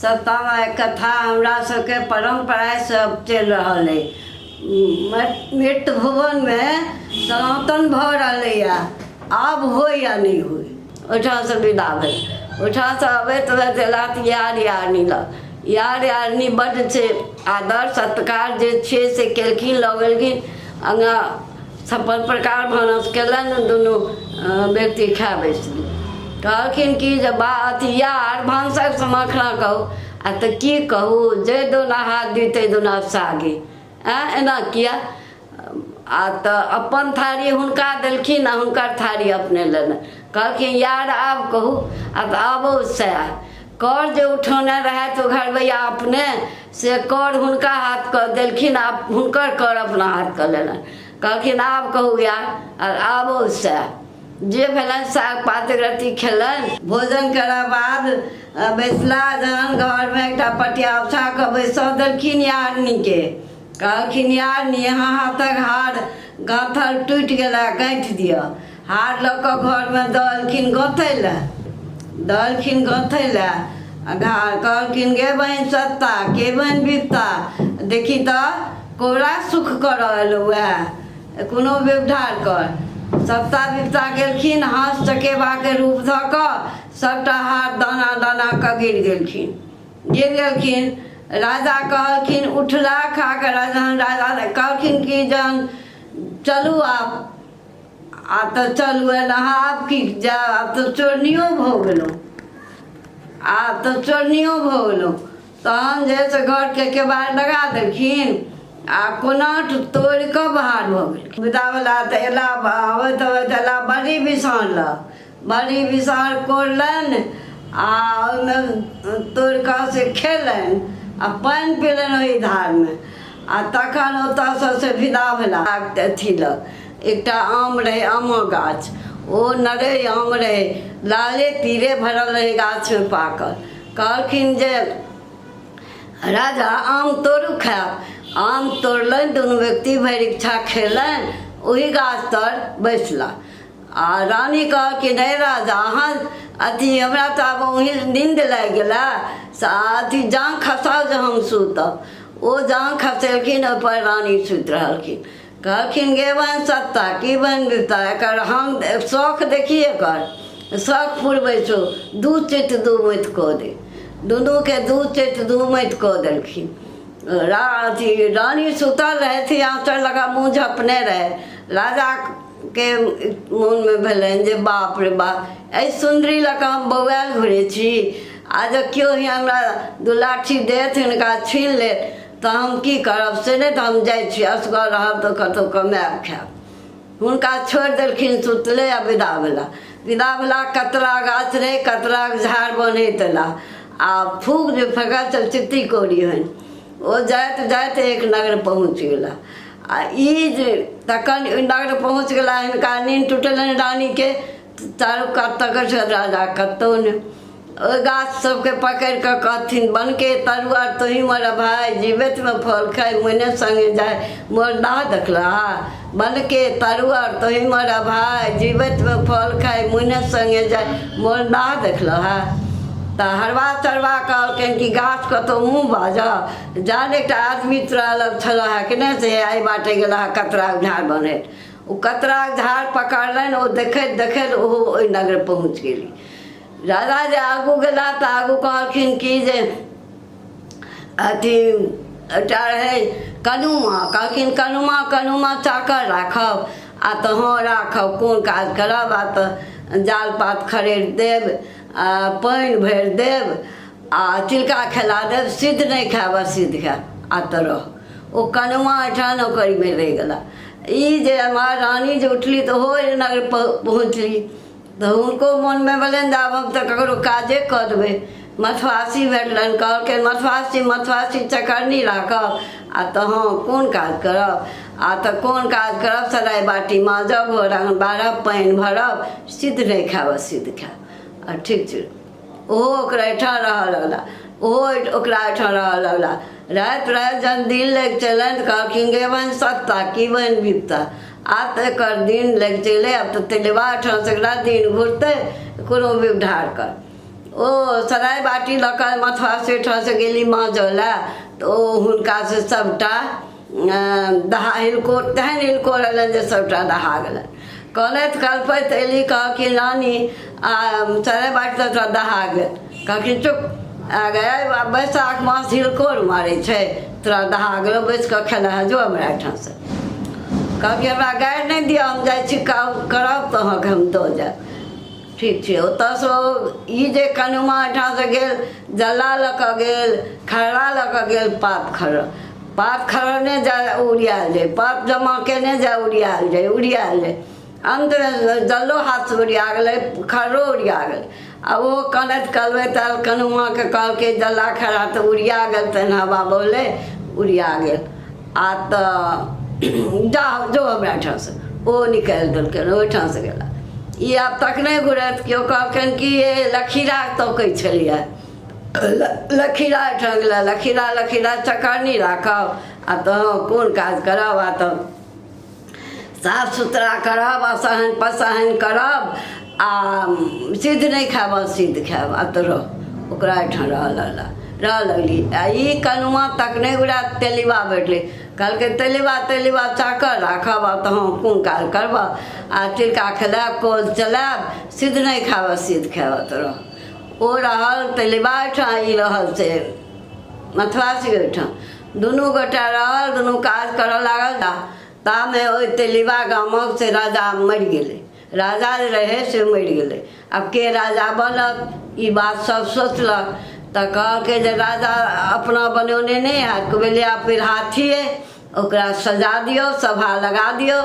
सप्ता मायके कथा हमरा सबके परम्परासँ चलि रहल अइ। मृत भुवनमे सनातन भऽ रहलैए, आब होइ या नहि होइ। ओहिठामसँ विदा भेल। ओहिठामसँ अबैत अबैत एला तऽ यार यारनी लग। यार यारनी बड्ड छै आदर सत्कार जे छै से केलखिन, लऽ गेलखिन अङ्गा, छप्पन प्रकार भानस केलनि, दुनू व्यक्ति खाय बैसली। कहलखिन कि जे बा अथी यार, भानसक समाखना कहू आ तऽ की कहू, जे दोना हाथ दी तै दोना सागे। आँय, एना किया? आ तऽ अपन थारी हुनका देलखिन आ हुनकर थारी अपने लेलनि। कहलखिन यार, आब कहू। आ तऽ आबो सएह कर जे उठौने रहथि ओ घरबैआ अपने, से कर हुनका हाथके देलखिन आ हुनकर कर अपना हाथके लेलनि। कहलखिन आब कहू यार। आ आबो सएह जे भेलनि, साग पात रत्ती खेलनि। भोजन केला बाद बैसला। जहन घरमे एकटा पटिया उठा कऽ बैसा देलखिन यारनीके। कहलखिन यारनी, अहाँ हाथक हार गाँथल टूटि गेला, गाँथि दिअ। हार लऽ कऽ घरमे दऽ एलखिन गाँथै लए, दऽ एलखिन गाँथै लए। आ घा कहलखिन गे बहिन सत्ता, के बहिन बिपता, देखी तऽ कोरा सुख करऽ एलहुँ ए, कोनो व्यवधार कर। सत्ता बिपता गेलखिन, हंस चकेबाके रूप धऽ कऽ सभटा हार दाना दाना कऽ गिर गेलखिन, गिर गेलखिन। राजा कहलखिन, उठला खा कऽ राजा, राजा कहलखिन कि जहन चलू आब। आब तऽ चलू एना, आब की जायब, आब तऽ चोरनियो भऽ गेलहुँ, आब तऽ चोरनियो भऽ गेलहुँ। तहन जे से घरके केबाड़ लगा देलखिन आ कोनाट तोड़ि कऽ बाहर भऽ गेलखिन। विदा भेला तऽ एला, अबैत अबैत एला बड़ी बिसाँढ़ लग। बड़ी बिसाँढ़ कोड़लनि आ ओहिमे तोड़ि कऽ से खेलनि आ पानि पीलनि ओहि धारमे। आ तखन ओतऽसँ से विदा भेला अथी लग। एकटा आम रहै, आमक गाछ, ओ नरे आम रहै, लाले पीरे भरल रहै गाछमे पाकल। कहलखिन जे राजा, आम तोड़ू, खायब। आम तोड़लनि दुनू व्यक्ति, भरि इच्छा खेलनि, ओहि गाछ तर बैसला। आ रानी कहलखिन हे राजा, अहाँ अथी हमरा तऽ आब ओही नींद लागि गेला से अथी जाँग खसाउ जे हम सुतब। ओ जाँग खसेलखिन, ओहिपर रानी सुति रहलखिन। कहलखिन गे बहन सत्ता, की बहन बिपता, एकर हम शौख देखी, एकर शौख पुरबै छौ, दू चित दू मति कऽ दे। दुनूके दू चित दू मति कऽ देलखिन। रा अथी रानी सुतल रहथि, आँचर लगा मुँह झपने रहै। राजाके मोनमे भेलनि जे बाप रे बाप, एहि सुन्दरी लऽ कऽ हम बौआयल घुरै छी आ जँ केओ ही हमरा दू लाठी देत, हिनका छीन लेत तऽ हम की करब? से नहि तऽ हम जाइ छी, असगर रहब तऽ कतहु कमायब खायब। हुनका छोड़ि देलखिन सुतले आ विदा भेला। विदा भेला, कतरा गाछ रहै, कतराके झाड़ बन्हैत एला आ फूक जे फेकल तऽ चित्ती कौड़ी होइन। ओ जाइत जाइत एक नगर पहुँच गेला। आ ई जे तखन ओहि नगर पहुँच गेला, हिनका नींद टूटलनि रानीके। चारू कात तकै छथि राजा, कतहु नहि। ओहि गाछ सबके पकड़ि कऽ कहथिन बनके तरुआ तोही मर भाय, जीवैतमे फल खाय मुइने सङ्गे जाय, मोर नाह देखलहा। बनके तरुआ तोही मर भाय, जीवैतमे फल खाय मुइने सङ्गे जाय, मोर नाह देखलहा। तऽ हरबा चरबा कहलकनि कि गाछ कतहु मुँह बाजह, जान एकटा आदमी तोरा लग छलह है कि नहि, से एहि बाटे गेलह है कतरा झाड़ बन्हैत। ओ कतराके झाड़ पकड़लनि, ओ देखैत देखैत ओहो ओहि नगर पहुँच गेली। राजा जे आगू गेला तऽ आगू कहलखिन कि जे अथी एकटा रहै कनुमा। कहलखिन कनुमा, कनुमा, चाकर राखब? आ तऽ हँ राखब, कोन काज करब? आ तऽ जाल पात खड़ेर देब आ पानि भरि देब आ चिलका खेला देब, सिद्ध नहि खायब, असिद्ध खायब, आ तऽ रह। ओ कनुमा एहिठाम नौकरीमे रहि गेला। ई जे हमर रानी जे उठली तऽ ओहो नगर पहुँचली तऽ हुनको मोनमे भेलनि जे आब हम तऽ ककरो काजे कऽ देबै। मथुआसी भेटलनि। कहलकै मथुआसी, मथुआसी, चकरनी राखब? आ तऽ हँ, कोन काज करब? आ तऽ कोन काज करब? सराय बाटी माँजब, घर आङ्गन बारब, पानि भरब, सिद्ध नहि खायब, असिद्ध खायब। आ ठीक छै। ओहो ओकरा एहिठाम रहऽ लगला, ओहो ओकरा एहिठाम रहऽ लगला। राति राति जहन दिन लागि चलनि तऽ कहलखिन गे बहिन सत्ता, की बहिन बिपता, आब तऽ एकर दिन लागि चलै, आब तऽ तेलेबा एहिठामसँ एकरा दिन घुरतै, कोनो व्यवधार कर। ओ सराय बाटी लऽ कऽ मथुआ सेठसँ गेली माँजऽ लए तऽ ओ हुनकासँ सभटा दहा हिलकोर तेहन हिलकोर एलनि जे सभटा दहा गेलनि। कनैत कलपैत अयली, कहलखिन रानी आ सराय बाटी तऽ तोरा दहा गेल। कहलखिन चुप आ गए, बैसाख मास हिलकोर मारै छै, तोरा दहा गेलौ, बैस कऽ खेला है जो हमरा एहिठामसँ। कहलखिन हमरा गारि नहि दिअ, हम जाइ छी काम करब तऽ अहाँके हम दऽ जायब। ठीक छै। ओतऽसँ ई जे कनुमा एहिठामसँ गेल, जल्ला लऽ कऽ गेल, खर्रा लऽ कऽ गेल, पात खर्रा पात खरड़ने जाय उड़ियायल जाय, पात जमा केने जाय उड़ियायल जाय उड़ियायल जाय। अन्तमे जल्लो हाथसँ उड़िया गेलै, खर्रो उड़िया गेलै। आ ओहो कनैत कलबैत आयल कनुमाके, कहलकै जल्ला खर्रा तऽ उड़िया गेल, तहन हवा बहलै उड़िया गेल। आ तऽ जा जो हमरा एहिठामसँ, ओ निकालि देलकनि, ओहिठामसँ गेला। ई आब तखने घुरत। केओ कहलकनि कि ये लखीरा तकै छलियै, लखीरा एहिठाम गेला, लखीरा लखीरा चकरनी राखब आ तऽ कोन काज करब, आ तऽ साफ सुथरा करब आ सहन पसहन करब आ सिद्ध नहि खायब, असिद्ध खायब आ तऽ रह। ओकरा एहिठाम रहऽ लगला, रहऽ लगली। आ ई कनुआ तक नहि ओकरा तेलीबा भेटलै। कहलकै तेलीबा तेलीबा चाकर राखब आ तऽ हम कोन काज करब, आ चिलका खेलायब, कोल चलायब, सिद्ध नहि खायब, असिद्ध खायब तऽ रह। ओ रहल तेलीबा एहिठाम, ई रहल से मथुरा सिंह ओहिठाम। दुनू गोटा रहल, दुनू काज करऽ लागल। तामे ओहि तेलीबा गामक से राजा मरि गेलै। राजा जे रहै से मरि गेलै। आब के राजा बनत, ई बात सब सोचलक तऽ कहलकै जे राजा अपना बनौने नहि हैत, कुबेलिया फिर हाथी अइ, ओकरा सजा दियौ, सभा लगा दियौ,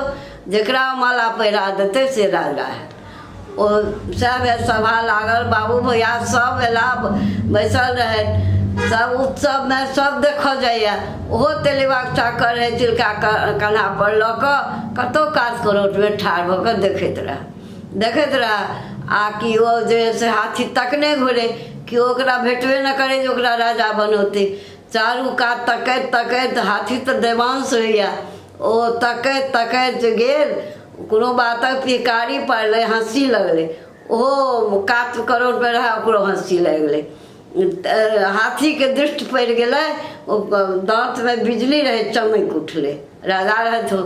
जकरा माला पहिरा देतै से राजा हैत। ओ सएह भेल, सभा लागल, बाबू भैया सब एला, बैसल रहथि सब। उत्सवमे सब देखऽ जाइए। ओहो तेलेबाक चाकर रहै, चिलका कन्हापर लऽ कऽ कतहु कात करोटमे ठाढ़ भऽ कऽ देखैत रहए, देखैत रहए। आ कि ओ जे से हाथी तकने घुरै, कि ओकरा भेटबे नहि करै जे ओकरा राजा बनौतै। चारू कात तकैत तकैत, हाथी तऽ देवांश होइए, ओ तकैत तकैत गेल, कोनो बातक पिहकारी पड़लै, हँसी लगलै। ओहो कात करोटमे रहए, ओकरो हँसी लागि गेलै। हाथीके दृष्टि पड़ि गेलै, ओ दाँतमे बिजली रहै, चमकि उठलै। राजा रहथि,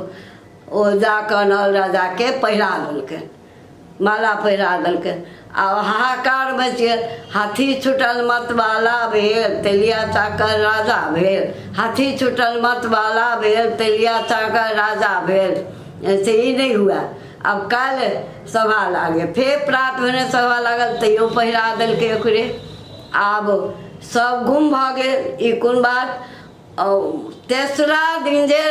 ओ जा कऽ नल राजाके पहिरा देलकै, माला पहिरा देलकै। आ हाहाकार मचि गेल। हाथी छूटल मतवाला भेल, तेलिया चाकर राजा भेल। हाथी छूटल मतवाला भेल, तेलिया चाकर राजा भेल। से ई नहि हुए। आब काल्हि सभा लागै। फेर प्रात भेने सभा लागल, तैयो पहिरा देलकै ओकरे। आब सब गुम भऽ गेल, ई कोन बात? तेसरा दिन जे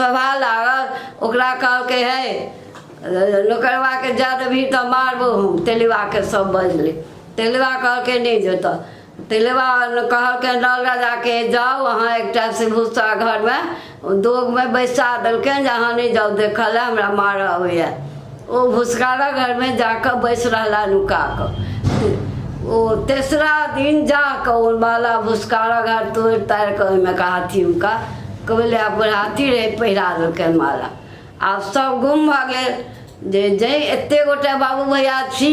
सभा लागल, ओकरा कहलकै हे नौकरबाके, जा देबही तऽ मारबौ हम। तेलीबाके सब बजलै। तेलीबा कहलकै नहि जेतऽ। तेलीबा कहलकै नल राजाके, जाउ अहाँ एकटा से भूसा घरमे दोगमे बैसा देलकनि जे अहाँ नहि जाउ देखऽ लए, हमरा मारऽ अबैए। ओ भुसकारा घरमे जाकऽ बैस रहला नुका कऽ। ओ तेसरा दिन जाकऽ ओ माला भुसकारा घर तोड़ि ताड़ि कऽ ओहिमे कऽ हाथी हुनका कबैले हाथी रहै, पहिरा देलकनि माला। आब सब गुम भऽ गेल जे जैँ एतेक गोटे बाबू भैया छी,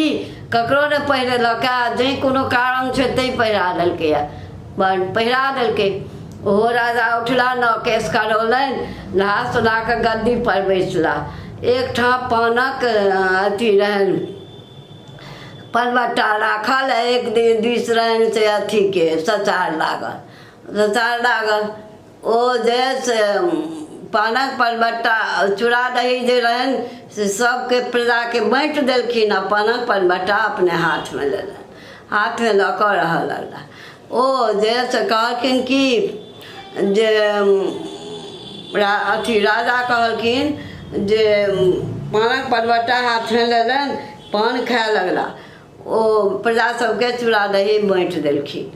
ककरो नहि पहिरेलक आ जैँ कोनो कारण छै तैँ पहिरा देलकैए, पहिरा देलकै। ओहो राजा उठला, नओ केश करौलनि, नहा सोना कऽ गद्दीपर बैसला। एकठाम पानक अथी रहनि, पनबट्टा राखल, एक दिस रहनि से अथीके सचार लागल, सचार लागल। ओ जे से पानक पनबट्टा चूड़ा दही जे रहनि से सबके प्रजाके बाँटि देलखिन आ पानक पनबट्टा अपने हाथमे लेलनि, हाथमे लऽ कऽ रहऽ लगला। ओ जे से कहलखिन कि जे अथी राजा कहलखिन जे पानक पनबट्टा हाथमे लेलनि, पान खाय लगला। ओ प्रजा सबके चूड़ा दही बाँटि देलखिन,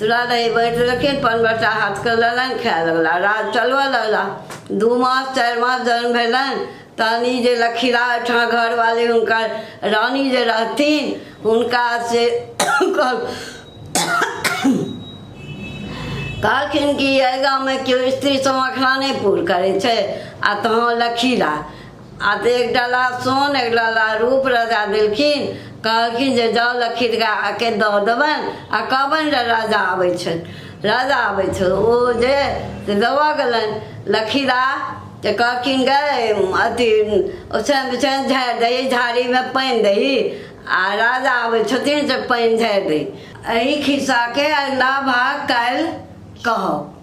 चूड़ा दही बाँटि देलखिन, पनबट्टा हाथके लेलनि, खाय लगला, राज चलबऽ लगला। 2 मास 4 मास जहन भेलनि तहन ई जे लखीरा ओहिठाम घरवाली हुनकर रानी जे रहथिन, हुनका से कहलखिन कि एहि गाममे केओ स्त्री सब मखना नहि पूर करै छै, आ तहाँ लखीरा आ तऽ एक डाला सोन, एक डाला रूप राजा देलखिन। कहलखिन जे जाउ, लखीसरायके दऽ देबनि आ कहबनि जे राजा आबै छथि, राजा आबै छथि। ओ जे से देबऽ गेलनि लखीरा तऽ कहलखिन, गै अथी, ओछानि बिछानि झाड़ि दही, झाड़ीमे पानि दही आ राजा आबै छथिन से पानि झाड़ि दही। एहि खिस्साके अगिला भाग काल्हि कहब।